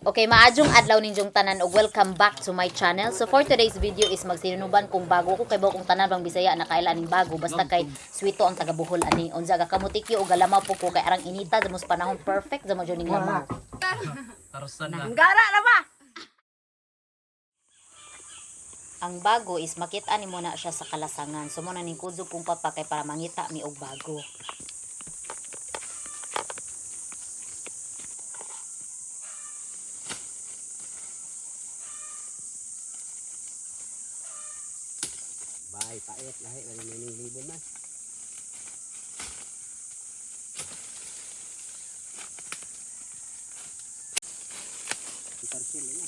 Okay, maadjong adlaw ninyong tanan ug welcome back to my channel. So for today's video is magsinunuban kung bago ko kay kung tanan bang Bisaya nakaila ning bago basta kay swito ang taga Bohol ani. Unsa ka kamutikyo og galamaw po ko kay arang inita sa panahon perfect sa mo ning lamaw. Tarusan na. Gara na ba? Ang bago is makita nimo na siya sa kalasangan. So mo na ning kuzo pong papa kay para mangita mi og bago. Bay, pait, lahi, wala may ning libon man. Parcel na.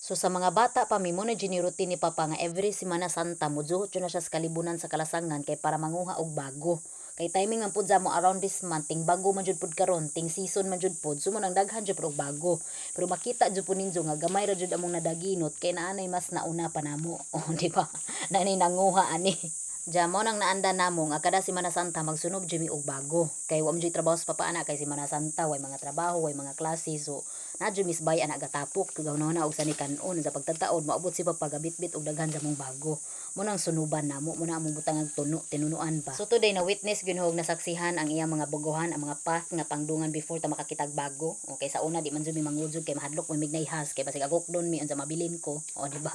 So sa mga bata pa mi mo na routine ni papa nga every Semana Santa mojuhot jud na siya sa kalibunan sa kalasangan kay para manguha og bago. Kay timing man pud sa mo around this month ting bago man jud pud karon, ting season man jud pud. So mo nang daghan jud pud og bago. Pero makita jud pud ninyo nga gamay ra jud among nadaginot kay naanay mas nauna pa namo. Oh, di ba? Naanay nanguha ani. Diya mo nang naanda namo nga kada Semana Santa magsunob jud mi og bago. Kay wa man jud trabaho sa papa ana kay Semana Santa way mga trabaho, way mga klase, so na jud misbay ana gatapok tugaw na og sani kanon sa pagtataon maabot si papa gabitbit og daghan sa mong bago. Mo nang sunuban namo, mo na among butangag tuno tinunuan ba. So today na witness gyud nasaksihan ang iyang mga baguhan, ang mga path nga pangdungan before ta makakitag bago. Okay, sa una di man jud mi mangudjog kay mahadlok mo mignay has kay basig agok don mi unsa mabilin ko. O di ba?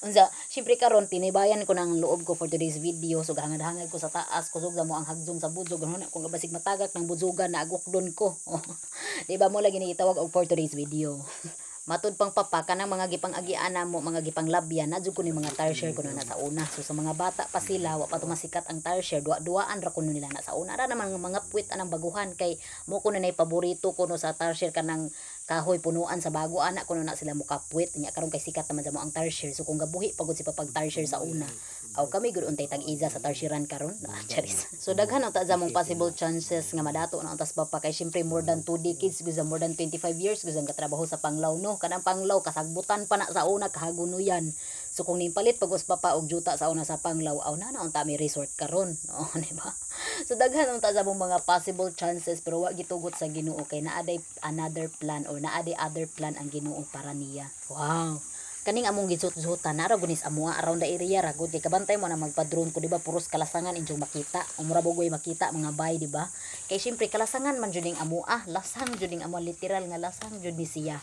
Unsa syempre karon tinibayan ko ng loob ko for today's video. So gahangad-hangad ko sa taas, kusog mo ang hagjong sa budzog ano na kung basig matagak ng budzogan na agok don ko. O, di ba mo lagi ni itawag og for today's video. Matud pang papa kanang mga gipang-agian namo, mga gipanglabyan na jud ko ni mga tire share ko na sa una. So sa mga bata pa sila, wa pa tumasikat ang tire share, duwa-duaan ra kuno nila na sa una. Ra naman mga puwit anang baguhan kay mo kuno nay paborito kuno sa tire share kanang kahoy punuan sa bago ana kuno na sila mukapuwit. Nya karon kay sikat naman sa mo ang tire share. So kung gabuhi pagod si papag tire share sa una, aw kami gud untay tag-iza sa tarshiran karon. Ah, charis. So daghan ang ta sa mong possible chances nga madato na untas papa kay syempre more than 2 decades gud sa more than 25 years gud ang katrabaho sa Panglaw no. Kanang Panglaw kasagbutan pa na sa una kahagunoyan. So kung nimpalit pag papa og juta sa una sa Panglaw, aw na na unta mi resort karon. No, di ba? So daghan unta sa mong mga possible chances pero wa gitugot sa Ginoo kay naa day another plan or naa day other plan ang Ginoo para niya. Wow. Kaning among gizut-zutan nara gunis amoa around the area ra gud kay kabantay mo na magpa-drone ko, di ba? Puros kalasangan inyong makita, umura bugoy makita mga bay, di ba? Kay syempre kalasangan man jud ning amoa, lasang jud ning amoa, literal nga lasang jud ni siya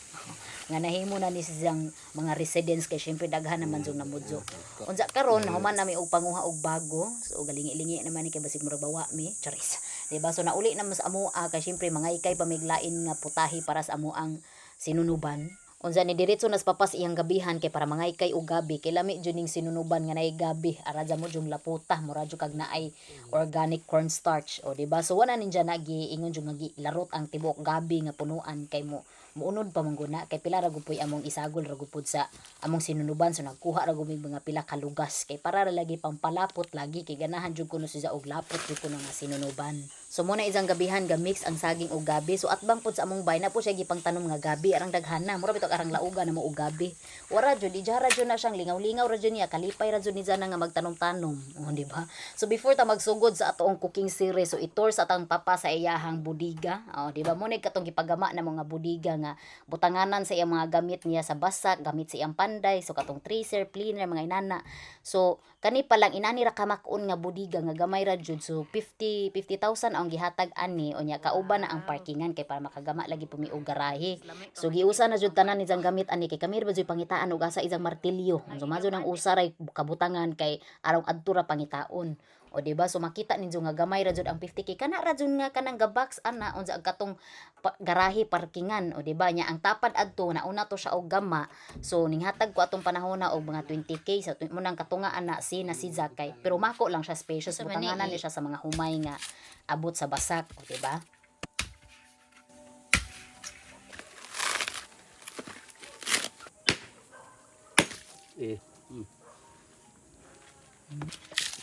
nga nahimo na ni siyang mga residence kay syempre daghan naman jud namudyo. Unsa karon nahuman nami og panguha og bago, so galingi-lingi naman ni kay basig murag bawa mi, charis, di ba? So nauli na mas amoa kay syempre mga ikay pamiglain nga putahi para sa amoang sinunuban. Unsa ni diretso nas papas iyang gabihan kay para mangay kay og gabi kay lami jud ning sinunuban nga naay gabi ara mo jung laputa mura jud kag naay organic cornstarch, o di ba? So wala ninja na giingon jud nga gilarot ang tibuok gabi nga punuan kay mo muunod pa man guna kay pila ra gud among isagol ra gud sa among sinunuban. So nagkuha ra gud mig mga pila ka lugas kay para ra lagi pampalapot lagi kay ganahan jud kuno siya og lapot jud kuno nga sinunuban. So mo na isang gabihan ga mix ang saging og gabi. So atbang pud sa among bay na po siya gipangtanom nga gabi arang daghana mura bitaw arang lauga na mo og gabi. Wara jud ijara jud na siyang lingaw-lingaw ra jud niya, kalipay ra jud ni jana nga magtanom-tanom, o di ba? So before ta magsugod sa atoong cooking series, so itour sa atang papa sa iyahang budiga, o di ba? Mo na katong gipagama na mga budiga nga butanganan sa iyang mga gamit niya sa basak, gamit sa iyang panday, so katong tracer, cleaner, mga inana. So kani pa lang inani ra kamak-on nga budiga nga gamay ra jud, so 50 50,000 ang gihatag ani. Unya kauban na ang parkingan kay para makagama lagi pumi og garahe. So giusa na jud tanan niyang gamit ani kay kami ra jud pangitaan og asa isang martilyo. So majo nang usa ray kabutangan kay arong adto ra pangitaon. O di ba? So makita ninyo nga gamay ra jud ang 50K kana ra jud nga kanang gabox ana unsa ang katong garahe parkingan, o di ba? Nya ang tapad adto nauna to siya og gama. So ninghatag ko atong panahon na og mga 20K sa munang katunga ana si na si Zakay. Pero mako lang siya spacious, So, mani, butanganan ni siya sa mga humay nga abot sa basak, o di ba? Eh,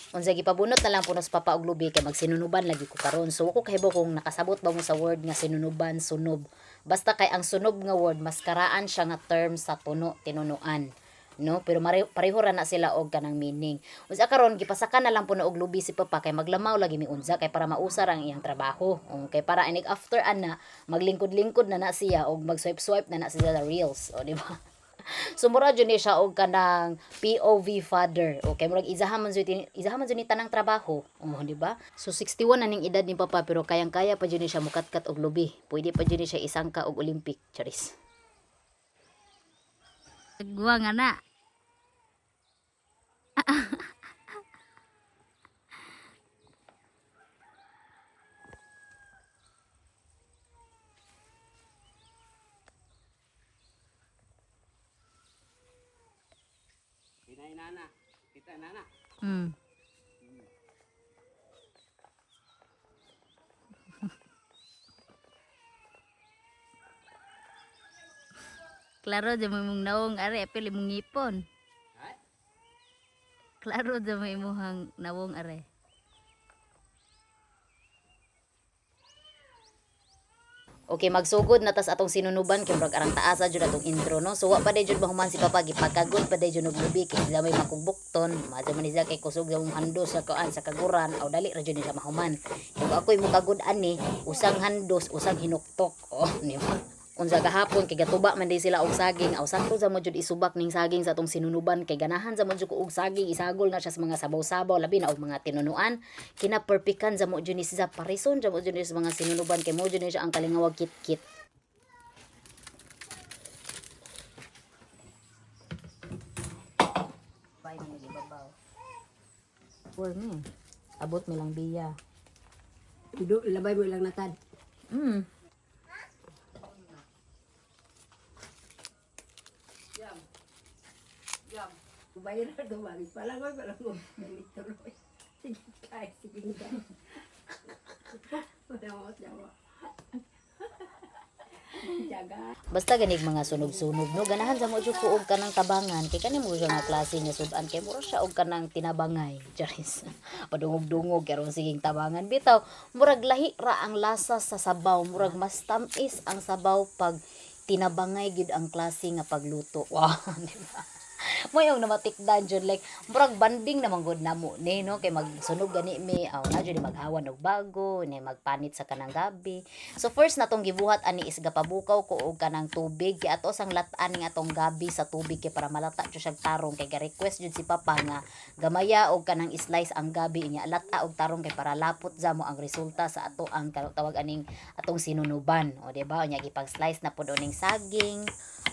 Unsa gipabunot na lang punos papa og lubi kay magsinunuban lagi ko karon. So wa ko kahibaw kung nakasabot ba mo sa word nga sinunuban, sunob. Basta kay ang sunob nga word maskaraan siya nga term sa tuno, tinunuan. no? Pero pareho ra na sila og kanang meaning. Unsa karon gipasaka na lang po na og lubi si papa kay maglamaw lagi mi unsa kay para mausar ang iyang trabaho. Kay para inig after ana maglingkod-lingkod na na siya og mag-swipe-swipe na na siya sa reels, o di ba? So mura jud ni siya og kanang POV father. Okay, murag izahan man jud ni tanang trabaho. Oh, di ba? So 61 na ning edad ni papa pero kayang-kaya pa jud ni siya mukatkat og lubi. Pwede pa jud ni siya isangka og Olympic. Charis. Guwa nga na. Pinay nana. Kita nana. Klaro dyan mo imong naong are apil imong ngipon. Ay? Klaro dyan mo imong nawong are. Okay, magsugod na tas atong sinunuban kay murag arang taasa jud atong intro, no. So wa pa day jud mahuman si papa, gipagkagod pa day jud og lubi kay sila may makugbukton, madya man siya kay kusog sa mong handos sa kuan sa kaguran aw dali ra jud ni siya mahuman. Kung ako'y mukagod ani, usang handos, usang hinuktok. Oh, ni ba? Unsa gahapon kay gatuba man day sila og saging, aw sakto sa mo jud isubak ning saging sa atong sinunuban kay ganahan sa mo jud ko og saging, isagol na siya sa mga sabaw-sabaw labi na og mga tinunuan. Kinaperpikan sa mo jud ni siya parison sa mo jud ni sa mga sinunuban kay mo jud ni siya ang kalingawag kit-kit. Bay na magibabaw. For me. Abot mi lang biya. Do, labay mo ilang natad. Bayar na dumagi. Palangoy, palangoy. Tuloy. Sige, kay, sige, kay. Wala mo, jawa. Jaga. Basta ganig mga sunog-sunog no, ganahan sa mo jud ko og kanang tabangan kay kani mo siya nga klase nga sudan kay mura siya og kanang tinabangay. Charis. Padungog-dungog karon siging tabangan bitaw. Murag lahi ra ang lasa sa sabaw, murag mas tamis ang sabaw pag tinabangay gid ang klase nga pagluto. Wow, di ba? Mo yung namatikdan jud, like murag banding naman gud namo ni no, kay magsunog gani mi aw na jud maghawan og bago ni magpanit sa kanang gabi. So first na tong gibuhat ani is gapabukaw ko og kanang tubig kay ato sang lat-an nga atong gabi sa tubig kay para malata jud siyag tarong kay ga-request jud si papa nga gamaya og kanang slice ang gabi niya lata og tarong kay para lapot jamo ang resulta sa ato ang tawag aning atong sinunuban, o di ba? Unya gipag-slice na pud ning saging.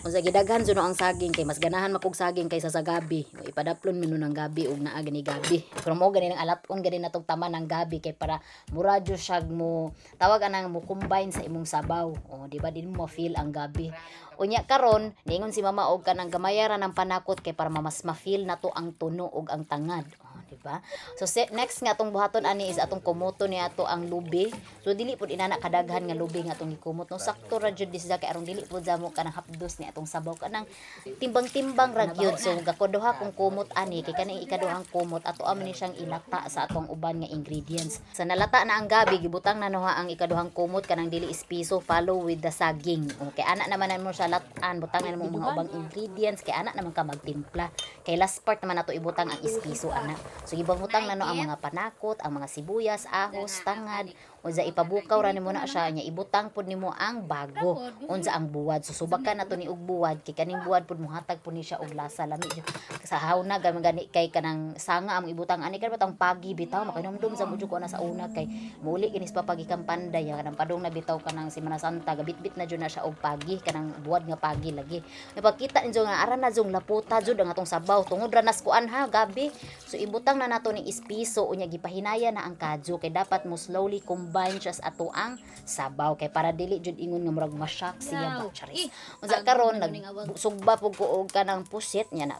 Unsa gidaghan jud no ang saging kay mas ganahan makog saging kaysa sa gabi. O, ipadaplon mi nun ang gabi ug naa gani gabi. Pero mo gani nang alaton gani natong taman ang gabi kay para mura jud siyag mo tawag anang mo combine sa imong sabaw. O di ba, di mo ma-feel ang gabi. Unya karon niingon si mama og kanang gamaya ra ng panakot kay para mas ma-feel nato ang tuno ug ang tangad. O, di ba? So next nga atong buhaton ani is atong kumuto ni ato ang lubi. So dili pud inana kadaghan nga lubi nga atong gikumot no, sakto ra jud disda kay aron dili pud jamo kanang hapdos ni atong sabaw, kanang timbang-timbang ra gyud. So gakoduha kung kumot ani kay kaning ikaduhang kumot ato amo ni siyang ilata sa atong uban nga ingredients. Sa nalata na ang gabi, gibutang na noha ang ikaduhang kumot kanang dili ispiso, follow with the saging. Okay, ana naman na mo siya latan, butang na mo mga ubang ingredients kay ana naman ka magtimpla. Kay last part naman nato ibutang ang ispiso ana. So gibutang na no ang mga panakot, ang mga sibuyas, ahos, tangad, unsa ipabukaw ra nimo na siya nya ibutang pud nimo ang bago, unsa ang buwad. So subakan nato ni og buwad kay kaning buwad pud mohatag pud ni siya og lasa lami jud. Sa hawna gani gani kay kanang sanga ang ibutang ani kay batang pagi bitaw makinomdom sa mudyo ko na sa una kay muuli kinis papagikan panday ya, kanang padung na bitaw kanang Semana Santa gabitbit na jud na siya og pagi kanang buwad nga pagi lagi. Napagkita ninyo nga ara na jung laputa jud ang atong sabaw tungod ra nas kuan ha gabi. So ibutang na nato ning ispiso unya gipahinaya na ang kadyo kay dapat mo slowly combine siya sa ato ang sabaw kay para dili jud ingon nga murag ma-shock siya ba charis. Unsa karon nagsugba pug ko og kanang pusit nya na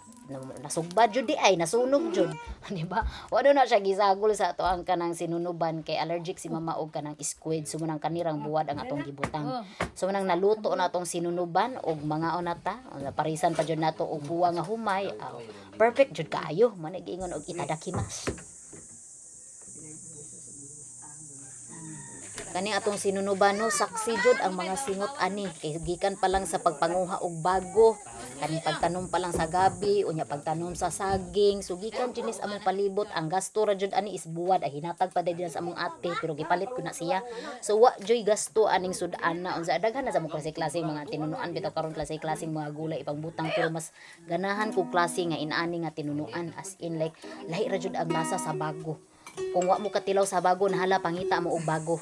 nasugba jud di ay nasunog jud di ba? Wala na siya gisagol sa ato ang kanang sinunuban kay allergic si mama og kanang squid, so munang kanirang buwad ang atong gibutang. So munang naluto na atong sinunuban og mga onata parisan pa jud nato og buwa nga humay. Aw, perfect jud kaayo man giingon og itadakimasu. Kani atong sinunubano, saksi jud ang mga singot ani kay gikan pa lang sa pagpanguha og bago, kaning pagtanom pa lang sa gabi, unya pagtanom sa saging. So gikan jud ni sa among palibot, ang gasto ra jud ani is buwad ay hinatag pa din sa among ate, pero gipalit ko na siya. So wa joy gasto aning sud-ana. Unsa daghan na sa among klase-klase mga tinunuan bitaw karon, klase-klaseng mga gulay ipangbutang, pero mas ganahan ko klase nga inaani nga tinunuan, as in like lahi ra jud ang lasa sa bago. Kung wa mo katilaw sa bago, nahala pangita mo og bago.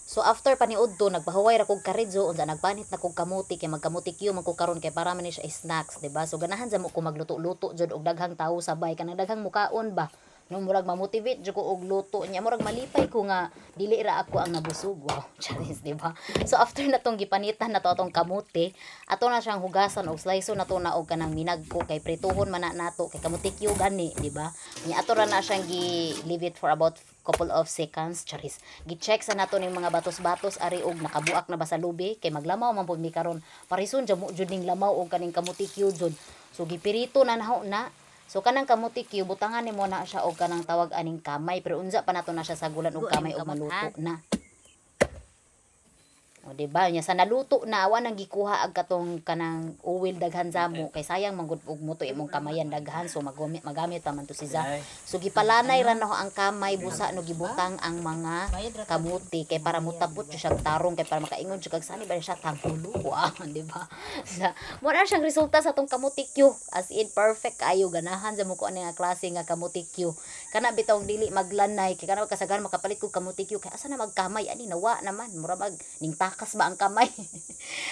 So after paniud to, nagpahuway ra kog karidso, unsa nagpanit na kog kamuti kay magkamuti kyo man ko karon kay para man ni siya snacks, di ba? So ganahan sa mo ko magluto-luto jud og daghang tawo sabay, kanang daghang mukaon ba. No, murag ma-motivate jud ko og luto niya, murag malipay ko nga dili ra ako ang nabusog. Wow, charis, di ba? So after na tong gipanitan na to atong kamuti, ato na siyang hugasan og slice na to na og kanang minagko kay prituhon man na nato kay kamuti kyo gani, di ba? Nya ato ra na siyang gi leave it for about couple of seconds, charis. Gi-check sa nato ning mga batos-batos ari og nakabuak na ba sa lubi kay maglamaw man pud mi karon. Parison jud mo jud ning lamaw og kaning kamuti kyo jud. So gipirito na naho na. So kanang kamuti kyo butangan nimo na siya og kanang tawag aning kamay, pero unsa pa nato na siya sagulan og kamay og maluto na. O di ba? Nya sa naluto na, awa nang gikuha ag katong kanang uwil daghan zamo kay sayang manggod og muto imong kamayan daghan, so magamit magamit pa man to si za. So gipalanay ra naho ang kamay busa no gibutang ang mga kamuti kay para mutapot siya siyang tarong kay para makaingon siya kag sani ba siya tanghulo, wow, di ba? Sa mo na siyang resulta sa tong kamuti Q, as in perfect kayo. Ganahan sa mo ko ani nga klase nga kamuti Q, kana bitawng dili maglanay kay kana kasagaran makapalit kog kamuti Q kay asa na magkamay ani, nawa naman mura mag ning takas ba ang kamay.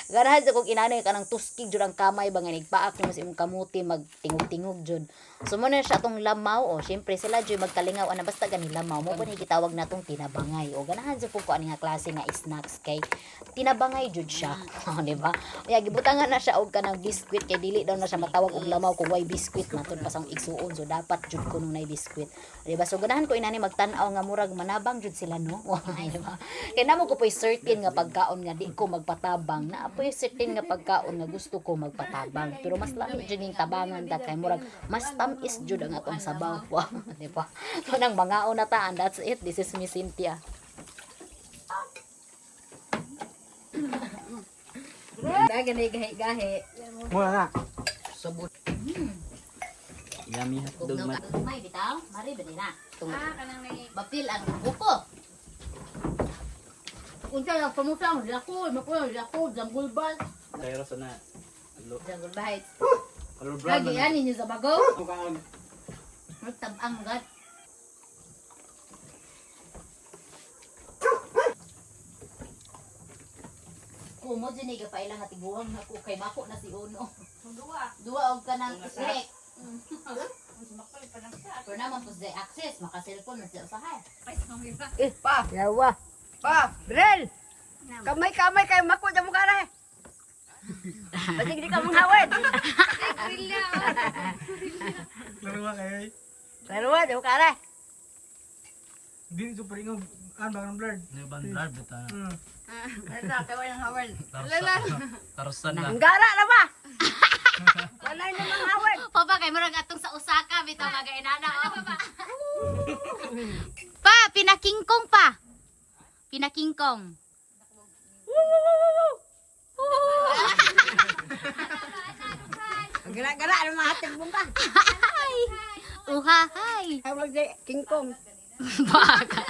Ganahan sa kog inanay kanang tuskig jud ang kamay ba nga nigpaak mo sa imong kamuti magtingog-tingog jud. So mo na siya atong lamaw. O syempre sila jud magkalingaw ana, basta gani lamaw mo pa ni gitawag natong tinabangay. O ganahan sa ko ani nga klase nga snacks kay tinabangay jud siya. O di ba? Kaya gibutangan na siya og kanang biskwit kay dili daw na siya matawag og lamaw kung way biskwit, matud pa sa akong igsuon, so dapat jud kuno nay biskwit. O, di ba? So ganahan ko inani magtan-aw nga murag manabang jud sila, no. Di ba? Kay namo ko po'y certain nga pagkaon nga di ko magpatabang, na po'y certain nga pagkaon nga gusto ko magpatabang, pero mas lami jud ning tabangan ta kay murag mas tam-is jud ang atong sabaw. Wow, di ba? So nang mangaon na ta, and that's it. This is Miss Cynthia. Gahi gahi gahi. Mura na. Sabot. Yummy hotdog man. May bitaw, mari ba na? Bapil ang buko. Unsa lang pamusang lako, makuha lako, jungle bus. Kaya sa na. Jungle bites. Color brown. Lagi yan ninyo sa bago. Tabang gat. Kumo dyan eh, kapailang nga tiguang na ko kay mako na si Uno. Dua. Dua og kanang snack. Pero naman po sa access, maka-cellphone na siya usahay. Eh, pa. Yawa. Pa, Brel. Kamay kamay kay mako da mo kare. Basig di ka manghawid. Laruwa kayo eh. Laruwa da mo kare. Di super ingog. Ano ba ng blurred? New bandar bita. Kaway ng hawid. Tarsan na. Ang gara na ba? Wala na manghawid. Papa, kay murag atong sa Osaka, bitaw magainana. Oh. Pa, pinakingkong pa. Pinakingkong. Gara-gara na mga hatag mong ka. Uhahay. Hawag di King Kong. Baka.